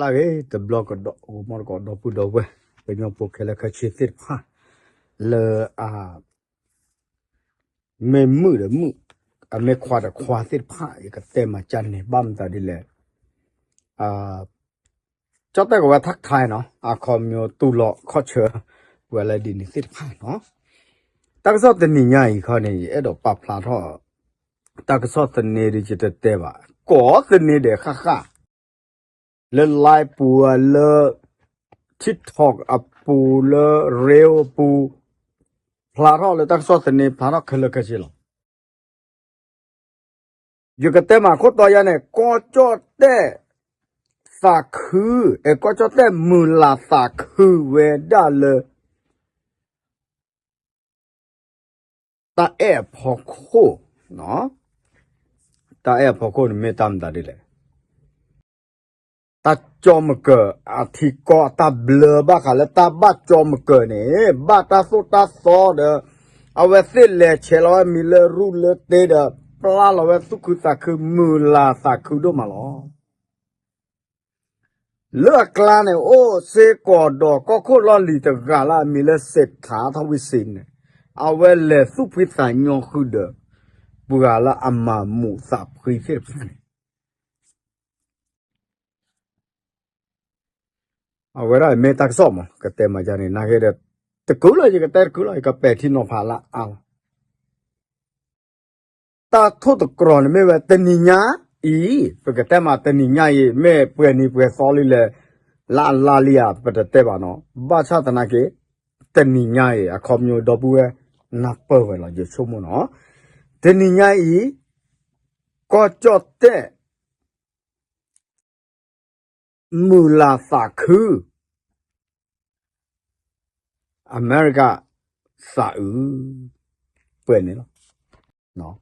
တၢ်ဂ့ၤတဘျီကဒီး ဂီၤမီတကိး ဒီပုၢ်ဒီဝဲၢ် ကညီဖိခဲလၢာ်ခဲဆ့သ့ၣ်တဖၣ် လၢအ မ့ၢ်မုၣ်ဒီးမုၣ် အမ့ၢ်ခွါဒီးခွါသ့ၣ်တဖၣ် ယကတဲမၤကၢ်န့ၣ် ဘၣ်မတၤဒ်လဲၣ် ကၠီၣ်တဲၣ်ကဝဲထၣ်ခါနီၤ အခီပညီတူၢ်လိာ်ခီၣ်ဆၢ ပှၤလၢဒ်န့ၣ်သ့ၣ်တဖၣ်နီၤ တၢ်ကစီၣ်တနံၤညါအံၤခီန့ၣ် ယအဲၣ်ဒိးပာ်ဖျါထီၣ် တၢ်ကစီၣ်သန့ဒီးယတတဲဘၣ် ကိးသန့ဒီးဃၣ်ဃၣ် လၢ Line ပူၤ လၢ TikTok အပူၤ လၢ Reel အပူၤ ဖျါထီၣ်လၢတၢ်ကစီၣ်သန့ ဖျါထီၣ်ခဲလၢာ်ခဲဆ့လီၤ. ယကတဲမၤခိၣ်တီယါန့ၣ် ကီၢ်ကၠီၣ်တဲၣ် သးခု အဲ ကီၢ်ကၠီၣ်တဲၣ်မုာ်လၤသးခုဝဲဒၣ်လၢ တၢ်အဲၣ်အဖီခိၣ်, တၢ်အဲၣ်အဖီခိၣ်န့ၣ်မ့ၢ်တၢ်မတၤဒ်လဲၣ်. တၢ်ကၠီမကၢၤအထံကီၢ်အတၢ်ဘျၢဘၣ်ဃးလၢတၢ်ဘၣ်ကၠီမကၢၤန့ၣ် ဘၣ်တၢ်သိၣ်တၢ်သီဒီး အဝဲသ့ၣ်လဲၤဆဲးလီၤဝဲမံၤလၢရူၢ်လၢတ့ဒီး ပျၢ်လီၤဝဲသူၣ်ခုသးခုမုာ်လၤသးခုဒိၣ်မးလီၤ. လၢအကျါန့ၣ် အိၣ်စ့ၢ်ကီးဒီးကီၢ်ခိၣ်လီၢ်လံၤတဂၤလၢအမံၤလၢ စ့းထးထီၣ်ဝံၤစ့န့ၣ် အဝဲလဲၤသူၣ်ဖှံသးညီဃုာ်ဒီး ပှၤလၢအမၤမူးသးဖှံသ့ၣ်တဖၣ်န့ၣ် အဝဲဒၣ်မ့ၢ်တၢ်ကစီၣ်မး ကတဲမၤကန့ၣ် နာ်က့ဒီး တကုာ်လီၤ ယကတဲတကုာ်လီၤ ယကပဲာ်ထံနီၤဖးလၢအါလီၤ. တၢ်ထိၣ်သတြီၤန့ၣ်မ့ၢ်ဝဲတနံၤညါအံၤ, ပကတဲမးတနံၤညါအံၤ မ့ၢ်ပှဲၤနံၤပှဲၤသီလံလဲၣ်, လၢအလါလံဧါ ပတတဲဘၣ်နီၤ, ဘၣ်ဆၣ်သနာ်က့ တနံၤညါအံၤ အခီပညီဒီပုၢ်ဝဲၢ် နၢ်ပၢၢ်ဝဲလီၤ ယဆိကမိၣ်နီၤ, တနံၤညါအံၤ ကီၢ်ကၠီၣ်တဲၣ် မုာ်လၤသးခု အမဲရကၤ သးအုး ပှဲၤန့ၣ်လီၤ.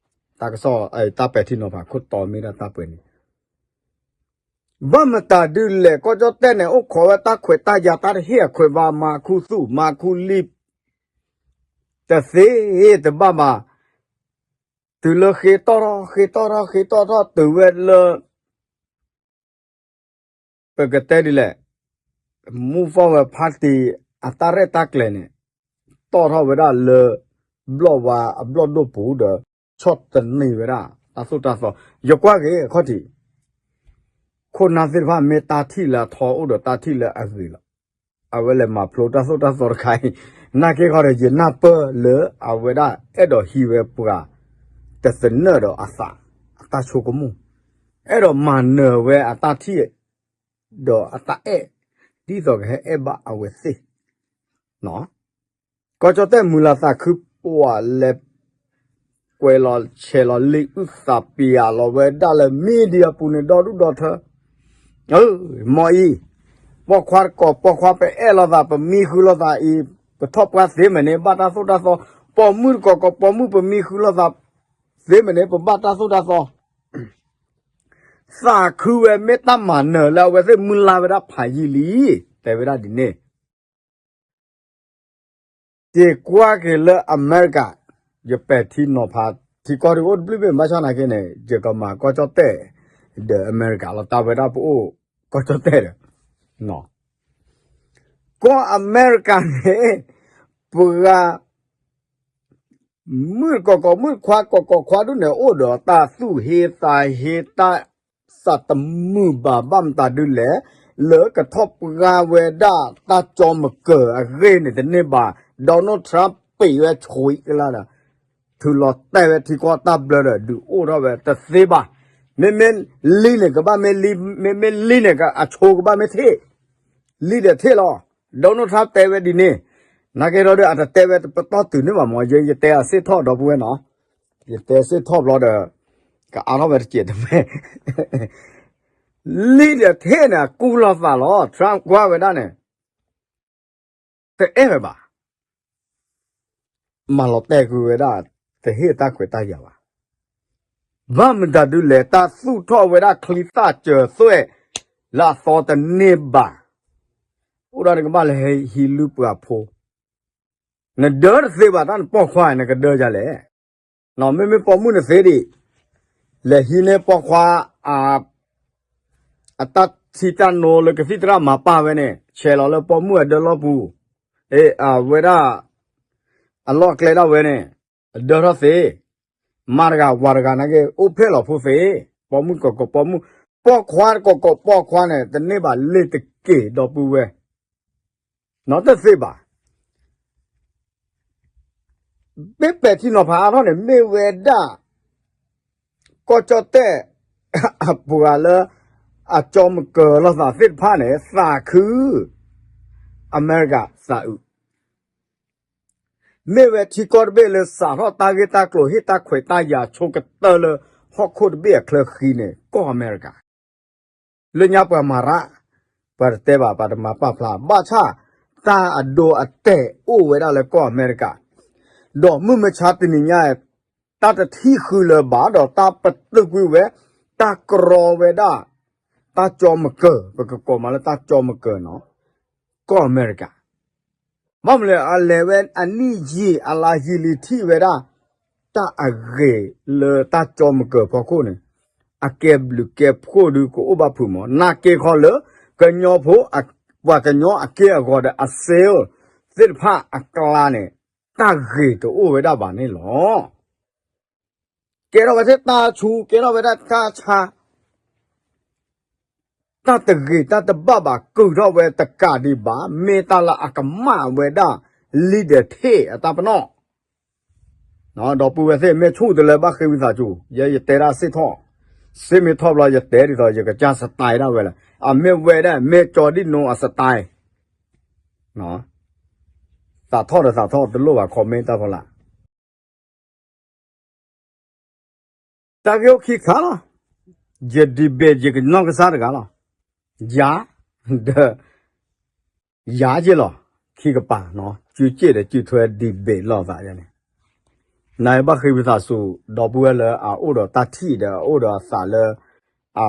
တၢ်ကစီၣ် တၢ်ပဲာ်ထံနီၤဖးခိၣ်တီမ့ၢ်ဒၣ်တၢ်ပှဲၤန့ၣ်, ဘၣ်မတၤဒုလဲၣ် ကီၢ်ကၠီၣ်တဲၣ်န့ၣ် အိၣ်ခိးဝဲတၢ်ခွဲးတၢ်ယာ်တၢ်တဟ့ၣ်အခွဲးဘၣ် မၤခူသူၣ်မၤခူလံာ် တသ့တဘၣ်ဘၣ်, တုၤလၢဃ့တီၢ်ထီၣ် ဃ့တီၢ်ထီၣ် ဃ့တီၢ်ထီၣ်တုၤဝဲလၢ ပကတဲဒ်လဲၣ်, Move Forward Party အတၢ်ရဲၣ်တၢ်ကျဲၤန့ၣ် တီၢ်ထီၣ်ဝဲဒၣ်လၢ ဘျီၣ်ဝါအဘျီၣ်ဒိၣ်ပူၤဒီး ဆီၣ်သနံးဝဲဒၣ် တၢ်သိၣ်တၢ်သီ, ယကွၢ်က့ၤအခီၣ်ထံး ခိၣ်နၢ်သ့ၣ်တဖၣ်မ့ၢ်တၢ်ထံၣ်လၢအထီအိၣ်ဒီးတၢ်ထံၣ်လၢအဂ့ၤလီၤ. အဝဲလဲၤမၤဖျိတၢ်သိၣ်တၢ်သီတခါအံၤ, နာ်က့ခီဒီး ယနၢ်ပၢၢ်လၢအဝဲဒၣ်အဲၣ်ဒိးဟံးဝဲပှၤ တသနၢၣ်ဒီးအသး အတၢ်ဆိကမိၣ်, အဲၣ်ဒိးမၤနၢၤဝဲအတၢ်ထံၣ် ဒီးအတၢ်အဲၣ် ဒ်သိးကဟဲအဲၣ်ဘၣ်အဝဲသ့ၣ် ကီၢ်ကၠီၣ်တဲၣ်မုာ်လၤသးခု ပှၤလဲၤ ကွဲးလီၤဆဲးလီၤလံာ်အုၣ်သးပယၤလီၤဝဲဒၣ်လၢ media ပူၤန့ၣ် ဒီဒူၣ်ဒီထၢ, မ့ၢ်အံၤ ပိာ်ခွါတကိး ပိာ်ခွါပအဲၣ်လိာ်သး ပမံဃုလိာ်သးအံၤ ပထီၣ်ပှၢ်သ့မ့ၢ်န့ၣ် ဘၣ်တၢ်သိၣ်တၢ်သီ, ပိာ်မုၣ်တကိးကိး ပိာ်မုၣ်ပမံဃုလိာ်သး သ့မ့ၢ်န့ၣ် ပဘၣ်တၢ်သိၣ်တၢ်သီ သးခုဝဲမ့ၢ်တၢ်မၤနၢၤလၢအဝဲသ့ၣ်မုၢ်လၢ်ဝဲဒၣ်ဖးယံာ်လံ, တဲဝဲဒၣ်ဒ်န့ၣ်, ယကွၢ်က့ၤလၢအမဲရကၤ, ယပဲာ်ထံနီၤဖး ထံကီၢ်ဒုးအိၣ်တဘျုးဘ့ၣ် ဘၣ်ဆၣ်သနာ်က့န့ၣ် ယကမၤကီၢ်ကၠီၣ်တဲၣ် ဒီးအမဲရကၤလီၤ တၢ်ဝဲဒၣ်ပအိၣ်ကီၢ်ကၠီၣ်တဲၣ်ဒီး ကီၢ်အမဲရကၤန့ၣ် ပှၤ မုၣ်တကိးကိး မုၣ်ခွါကိးကိးခွါဒုးန့ၣ် အိၣ်ဒီးတၢ်သူၣ်ဟ့သးဟ့ တၢ်သးတမုာ်ဘၣ် ဘၣ်မတၤဒုလဲၣ်, လၢကထီၣ်ပှၢ်ဝဲဒၣ်တၢ်ကၠီမကၢၤအဂ့ၢ်န့ၣ်တန့ၢ်ဘၣ်, Donald Trump ပံးဝဲဆွံကလါဒီး ထုးလီၤတဲာ်ဝဲထံကီၢ်တၢ်ဘျၢဒီး ဒုးအိၣ်ထီၣ်ဝဲတသ့ဘၣ်, မ့မ့ၢ်လံန့ၣ် ကဘၣ်မ့ၢ်လံ, မ့မ့ၢ်လံန့ၣ် အဆိကဘၣ်မ့ၢ်ထံၣ်, လံဒီးထံၣ်လီၤ, Donald Trump တဲဝဲဒ်န့ၣ်, နာ်က့ဒီး အတတဲဝဲပတီၢ်တုၤန့ၣ်ဘၣ်မ့ၢ် ယဲယတဲအစ့ၣ်ထီၣ်ဒီပုၢ်ဝဲၢ်နီၤ, ယတဲစ့ၣ်ထီၣ်ဘျီဒီး ကအါထီၣ်ဝဲတစဲးတမဲာ် လံဒီးထံၣ်န့ၣ် အကူလီၤသးလီၤ, Trump ကွၢ်ဝဲဒၣ်န့ၣ် တအဲၣ်ဝဲဘၣ်, မၤလီၤတဲာ်ကွံာ်ဝဲဒၣ် တဟ့ၣ်တၢ်ခွဲးတၢ်ယာ်ဘၣ်, ဘၣ်မတၤဒုလဲၣ် တၢ်သူၣ်ထီၣ်ဝဲဒၣ်ချံသၣ်စၢၤသွဲၣ် လၢအသီတန့ၢ်ဘၣ်, အိၣ်ဒၣ်နကဘၣ်လၢဟံးလုၢ်ပှၤဖိ နဒၢတသ့ဘၣ် တၢ်နပိာ်ခွါနကဒၢယၤလဲၣ်, မ့မ့ၢ်ပိာ်မုၣ်နသ့ဒံး, လဲၤဟံးန့ၢ်ပိာ်ခွါ အတၢ် ထံတၢ်နိလၢကသံၣ်သရၣ်မၤပာ်ဝဲန့ၣ် ဆဲးလီၤလၢပိာ်မုၣ်အဒၢလီၢ်ပူၤ, အဝဲဒၣ် အလီၢ်အကျဲဒၣ်ဝဲန့ၣ် အဒၢထီၣ်သ့, မါတဂၤဝၤတဂၤနာ်က့ အိၣ်ဖျဲၣ်လီၤဖိသ့, ပိာ်မုၣ်ကီးကီးပိာ်မုၣ်, ပိာ်ခွါကီးကီးပိာ်ခွါန့ၣ် တန့ၢ်ဘၣ်လ့ၤတက့ၢ် ဒီပုၢ်ဝဲၢ်, နီတသ့ဘၣ်. မ့ၢ်ပဲာ်ထံနီၤဖးအါထီၣ်န့ၣ် မ့ၢ်ဝဲဒၣ် ကီၢ်ကၠီၣ်တဲၣ် အပှၤလၢ အကၠီမကၢၤလိာ်သးသ့ၣ်တဖၣ်န့ၣ် သးခု အမဲရကၤသးအုး, မ့ၢ်ဝဲထံကီၢ်တဘ့ၣ်လၢစးထီၣ်တၢ်ဂ့ၢ်တၢ်ကျိၤဟ့ၣ်တၢ်ခွဲးတၢ်ယာ်ဆိကတၢၢ်လၢဟီၣ်ခိၣ်တဘ့ၣ်အချၢဃံန့ၣ် ကီၢ်အမဲရကၤ လၢညါပှၤမၤရၣ်, ပှၤတတဲဘၣ် ပှၤတမၤပာ်ဖျါ ဘၣ်ဆၣ် တၢ်အဒိအတဲာ်အိၣ်ဝဲဒၣ်လၢကီၢ်အမဲရကၤ, ဒီးမုၢ်မဆါတနံၤညါ တၢ်တထံၣ်ဃုလၢၤဘၣ် ဒီးတၢ်ပတုာ်ကွံာ်ဝဲ တၢ်ကြီဝဲဒၣ် တၢ်ကၠီမကၢၤ ပကကိးမးလၢတၢ်ကၠီမကၢၤနီၤ ကီၢ်အမဲရကၤ ဘၣ်မနုၤလဲၣ် အလဲၤဝဲအနံၣ်ယံာ်အလါယံာ်လံထံၣ်ဝဲဒၣ် တၢ်အဂ့ၤလၢတၢ်ကၠီမကၢၤဖီခိၣ်န့ၣ် အကဲဘျုးကဲဖှိၣ်ဒုကအိၣ်ဘၣ်ဖုးမး နာ်က့ခီလၢ ကညီဖိ ပှၤကညီအက့ၢ်အဂီၤဒီးအ sale သ့ၣ်တဖၣ်အကျါန့ၣ် တၢ်ဂ့ၤတအိၣ်ဝဲဒၣ်ဘၣ်န့ၣ်လီၤ. ကဲထီၣ်ဝဲထဲတၢ်ဆူ ကဲထီၣ်ဝဲဒၣ်တၢ်ဆါ တၢ်တဂ့ၤတၢ်တဘၣ်ဘၣ် ကုာ်ထီၣ်ဝဲတကးဒံးဘၣ် မ့ၢ်တၢ်လၢအကမၣ်ဝဲဒၣ် လံာ်ဒီးထ့ၣ်အတၢ်ပနီၣ်, ဒီပုၢ်ဝဲၢ်သ့ၣ် မ့ၢ်ဆူၣ်တလၢဘၣ်ဃ့ဝံသးစူၤ ယဲယတဲဒၣ်စ့ၢ်ထီၣ်, စ့မ့ၢ်ထီၣ်ဘျီယတဲဒ်သိး ယကစၢ် style ဒၣ်ဝဲလၢ အမ့ၢ်ဝဲဒၣ် မ့ၢ်ကၠီဒံၣ်နိအ style သးထီၣ်ဒီးသးထီၣ်တလိၣ်ဘၣ် comment တၢ်ဖီလာ် တၢ်ဂ့ၢ်အိၣ်ခံခါလီၤ. ယ debate ယကနီၢ်ကစၢ်တဂၤလီၤ. ယၤ ဒီး ယၤယ့ၢ်လီၤ. ခံကပၤနီၤ စုစ့ၣ်ဒီးစုထွဲ debate လိာ်သးယဲန့ၣ် နဘၣ်ဃ့ဝံသးစူၤ ဒီပုၢ်ဝဲၢ်လၢအအိၣ်ဒီးတၢ်ထံၣ်ဒီးအအိၣ်ဒီးအသးလၢ အ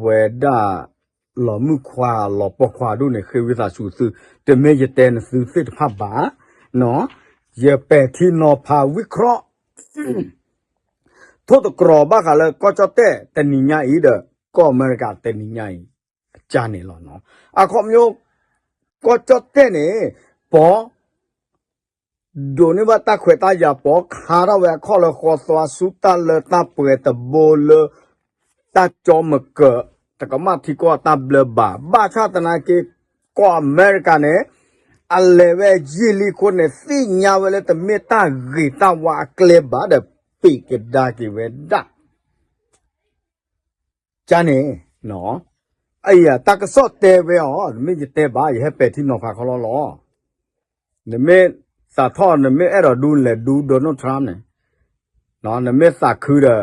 ဝဲဒၣ် လီၤမုၣ်ခွါလီၤပိာ်ခွါဒိၣ်န့ၣ် ဃ့ဝံသးစူၤသု တမ့ၢ်ယတဲနသုသ့ၣ်တဖၣ်ဘၣ်နီၤ ယပဲာ်ထံနီၤဖးဝံၤခီ ထိၣ်သတြီၤဘၣ်ဃးလၢကီၢ်ကၠီၣ်တဲၣ်တနံၤညါအံၤဒီး ကီၢ်အမဲရကၤတနံၤညါအံၤ ကန့ၣ်လီၤ. အခီပညီ ကီၢ်ကၠီၣ်တဲၣ်န့ၣ် ပီ ဒိးန့ၢ်ဘၣ်တၢ်ခွဲးတၢ်ယာ် ပီခါထီၣ်ဝဲအခီၣ်လၢဃီသွါဆူတၢ်လၢတၢ်ပှဲၤတဘိလၢ တၢ်ကၠီမကၢၤ တကမၣ်ထံကီၢ်တၢ်ဘျၢဘၣ် ဘၣ်ဆၣ်သနာ်က့ ကီၢ်အမဲရကၤန့ၣ် အလဲၤဝဲယံာ်လံအဃိန့ၣ် သ့ၣ်ညါဝဲလၢတမ့ၢ်တၢ်ဂ့ၤတၢ်ဝါအကျဲဘၣ်ဒီး ပံးကဒါက့ၤဝဲဒၣ် ကန့ၣ် အံၤ တၢ်ကစီၣ်တဲဝဲအီၤ နမ့ၢ်ယတဲဘၣ် ယဟဲပဲာ်ထံနီၤဖးခီလီၤလီၤ. နမ့ၢ်သးထီၣ် နမ့ၢ်အဲၣ်ဒိးဒူ နလဲၤဒူ Donald Trump န့ၣ် နမ့ၢ်သးခုဒီး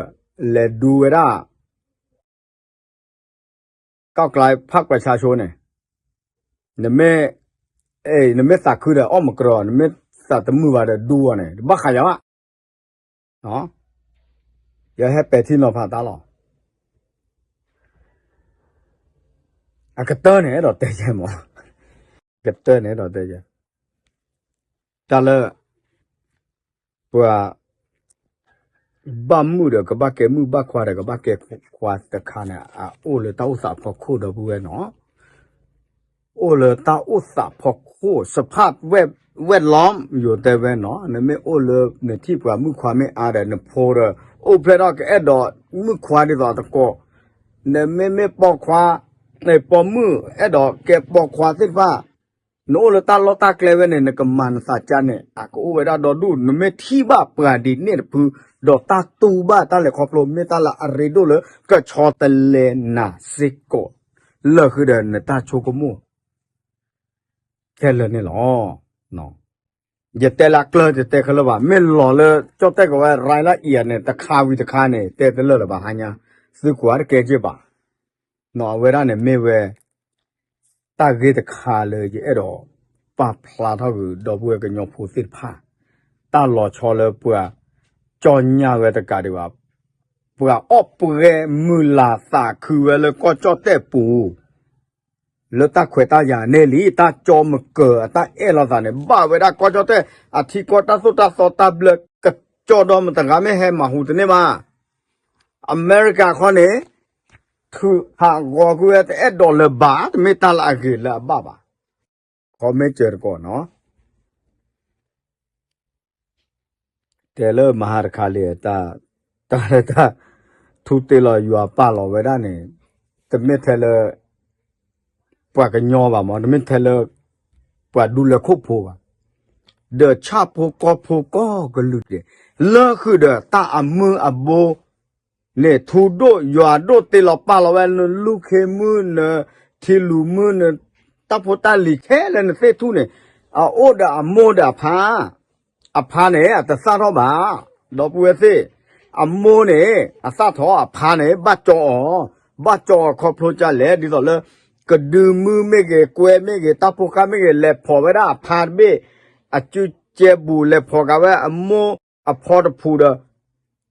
လဲၤဒူဝဲဒၣ် ကီၢ်ကျါဖၣ်ကွဲးဆါဆိန့ၣ် နမ့ၢ် နမ့ၢ်သးခုဒီး အီၣ်မကြၢး နမ့ၢ်သးတမုာ်ဘၣ်ဒီးဒူအီၤန့ၣ် တဘၣ်ဃးယၤဘၣ် ယဟဲပဲာ်ထံနီၤဖးတၢ်လီၤ. အကတၢၢ်န့ၣ်အဲၣ်ဒိးတဲယဲမး, ကတၢၢ်န့ၣ်အဲၣ်ဒိးတဲယဲ, တၢ်လၢ ပှၤ ဘၣ်မုၣ်ဒီးကဘၣ်ကဲမုၣ် ဘၣ်ခွါဒီးကဘၣ်ကဲခွါတခါန့ၣ် အအိၣ်လၢတၢ်အိၣ်သးဖီခိၣ်ဒီပုၢ်ဝဲၢ်နီၤ အိၣ်လၢတၢ်အိၣ်သးဖီခိၣ် စဖၣ်ဝဲၢ်လီၤ ယိၤတဲဝဲနီၤ နမ့ၢ်အိၣ်လၢနထံၣ်ပှၤမုၣ်ခွါမ့ၢ်အါဒီးနဖိဒီး အိၣ်ဖျဲၣ်ထီၣ်ကအဲၣ်ဒိးမုၣ်ခွါဒ်သိးတကိး, နမ့မ့ၢ်ပိာ်ခွါ ပိာ်မုၣ်အဲၣ်ဒိးကဲပိာ်ခွါသ့ၣ်တဖၣ် နအိၣ်လၢတၢ်လီၢ်တၢ်ကျဲဝဲန့ၣ် နကမၤနသးကါန့ၣ် အကအိၣ်ဝဲဒၣ်ဒီဒူၣ် နမ့ၢ်ထံၣ်ဘၣ်ပှၤဒ်န့ၣ်တဖု ဒီးတၢ်တူၢ်ဘၣ်တၢ်လဲၤခီဖျိ မ့ၢ်တၢ်လၢအရ့ဒိၣ်လၢကဆီတလဲနၤစ့ၢ်ကီး လၢာ်ဃုာ်ဒီးနတၢ်ဆိကမိၣ် ခဲလၢာ်န့ၣ်လီၤ. ယတဲလၢအကျၢၤတတဲခဲလၢာ်ဘၣ် မ့ၢ်လီၤလၢကၠီၣ်တဲၣ်ကဝဲ ရၤလၢအံၤန့ၣ် တခါဝံၤတခါန့ၣ် တဲတလၢာ်လၢၤဘၣ်ဟါညါ သုကွၢ်တကဲက့ၢ်ဘၣ် အဝဲဒၣ်န့ၣ်မ့ၢ်ဝဲ တၢ်ဂ့ၢ်တခါလၢယအဲၣ်ဒိးပာ်ဖျါထီၣ်ဂုာ် ဒီပုၢ်ဝဲၢ်ကညီဖိသ့ၣ်တဖၣ် တၢ်လီၤဆီလၢပှၤကၠီညၣ်ဝဲတကးဒံးဘၣ် ပှၤအီၣ်ပှဲၤမုာ်လၤသးခုဝဲလၢကီၢ်ကၠီၣ်တဲၣ်ပူၤ လၢတၢ်ခွဲးတၢ်ယာ်န့ၣ်လံ တၢ်ကၠီမကၢၤအတၢ်အဲၣ်လိာ်သးန့ၣ် ဘၣ်ဝဲဒၣ်ကီၢ်ကၠီၣ်တဲၣ် အထံကီၢ်တၢ်သိၣ်တၢ်သီတၢ်ဘျၢ ကၠီဒီမတဂၤမ့ၢ်ဟဲမၤဟူတန့ၢ်ဘၣ် အမဲရကၤခီန့ၣ် ထုးဟးဂီၤကွံာ်ဝဲ တအဲၣ်ဒိးလၢၤဘၣ်, တမ့ၢ်တၢ်လၢအဂ့ၤလၢအဘၣ်ဘၣ်. ခီမ့ၢ်စၢၤတကိးနီၤ တဲလၢမဟါတခါလံ, တၢ်လၢတၢ် ထူတ့ၢ်လီၤယွၤပာ်လီၤဝဲဒၣ်န့ၣ် တမ့ၢ်ထဲလၢ ပှၤကညီဘၣ်မး, တမ့ၢ်ထဲလၢ ပှၤဒူလၢခိၣ်ဖိဘၣ်, ဒီးဆၣ်ဖိကီၢ်ဖိကိးကလုာ်ဒဲး, လၢဃုာ်ဒီးတၢ်အမုၢ်အဘိ န့ၣ် ထူဒိၣ်ယွၤဒိၣ်တ့ၢ်လီၤပာ်လီၤဝဲ နလူၢ်ခ့မုၣ် နထံလူၤမုၣ် နတၢ်ဖိတၢ်လံၤခဲလၢာ်နသ့ၣ်ထူၣ်န့ၣ် အအိၣ်ဒီးအမိၢ်ဒီးအဖါ, အဖါန့ၣ် အတသၣ်ထီၣ်ဘၣ်, ဒီပုၢ်ဝဲၢ်သ့ၣ်, အမိၢ်န့ၣ် အသၣ်ထီၣ်အဖါန့ၣ် ဘၣ်ကၠီအီၤ, ဘၣ်ကၠီအီၤခီဖျိကလဲၣ် ဒ်သိးလၢ ကဒုမုၣ်မ့ၢ်ဂ့ၤ ကွဲမ့ၢ်ဂ့ၤ တၢ်ဖိဃၢ်မ့ၢ်ဂ့ၤ လဲၤဖီၣ်ဝဲဒၣ်အဖါတဘ့ၣ်, အစုကဲဘူးလဲၤဖီၣ်ကးဝဲအမိၢ်အဖီတဖုဒီး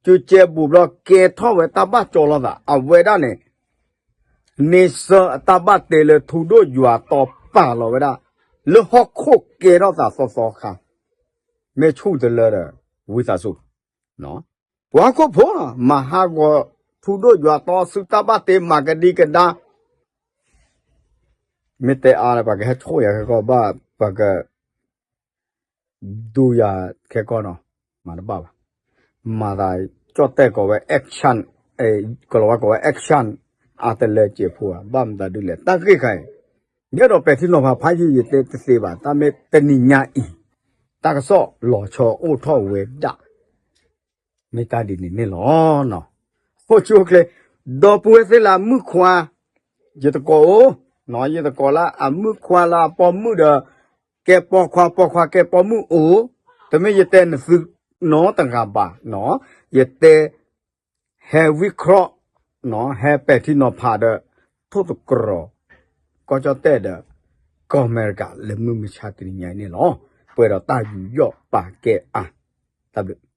စုကဲဘူးဘျီ ကဲထီၣ်ဝဲတၢ်ဘၣ်ကၠီလိာ်သး အဝဲဒၣ်န့ၣ် န့ဆၢၣ်အတၢ်ဘၣ်တ့လၢထူဒိၣ်ယွၤတီပာ်လီၤဝဲဒၣ် လၢဟီၣ်ခိၣ်ကဲထီၣ်သးသီသီခါ, မ့ၢ်ဆူၣ်တလၢဒီး ဝံသးစူၤ, ပှၤဟီၣ်ခိၣ်ဖိလီၤ မၤဟးဂီၤထူဒိၣ်ယွၤတီ ဆူတၢ်ဘၣ်တ့မၤကဒံကဒါ မ့ၢ်တဲအါလၢ ပှၤကဟဲဆိၣ်ယၤခဲကီၢ်ဘၣ်, ပှၤက ဒူယၤခဲကီၢ်နီၤ, မၤတဘၣ်ဘၣ်, မၤသးကၠီၣ်တဲၣ်ကိးဝဲ action, ကလီၤဝါကိးဝဲ action, အါတလၢစဲးဖိဧါ, ဘၣ်မတၤဒုလဲၣ် တၢ်ဂ့ၢ်ခါအံၤ, ယအဲၣ်ဒိးပဲာ်ထံနီၤဖးဖးယံာ်ယံာ်တဲတသ့ဘၣ်, တၢ်မ့ၢ်တနံၤညါအံၤ, တၢ်ကစီၣ်လီၤဆီအိၣ်ထီၣ်ဝဲဒၣ် မ့ၢ်တၢ်ဒ်န့ၣ်န့ၣ်လီၤ. အိၣ်ဆူၣ်အိၣ်ချ့, ဒီပုၢ်ဝဲၢ်သ့ၣ်လၢအမုၣ်ခွါ, ယတကိးအိၣ်, ယတကိးလၢအမုၣ်ခွါလၢအပိာ်မုၣ်ဒီး ကဲပိာ်ခွါ ပိာ်ခွါကဲပိာ်မုၣ်အိၣ်, တမ့ၢ်ယတဲနသုနီတဂၤဘၣ်, ယတဲ ဟဲဝံခီၣ်, ဟဲပဲာ်ထံနီၤဖးဒီး ထိၣ်သတြီၤ ကီၢ်ကၠီၣ်တဲၣ်ဒီး ကီၢ်အမဲရကၤလၢမုၢ်မဆါတနံၤညါအံၤန့ၣ်လီၤ. ပှဲၤဒီးတၢ်ယူးယီၣ်ပာ်ကဲအါ, တၢ်ဘျုး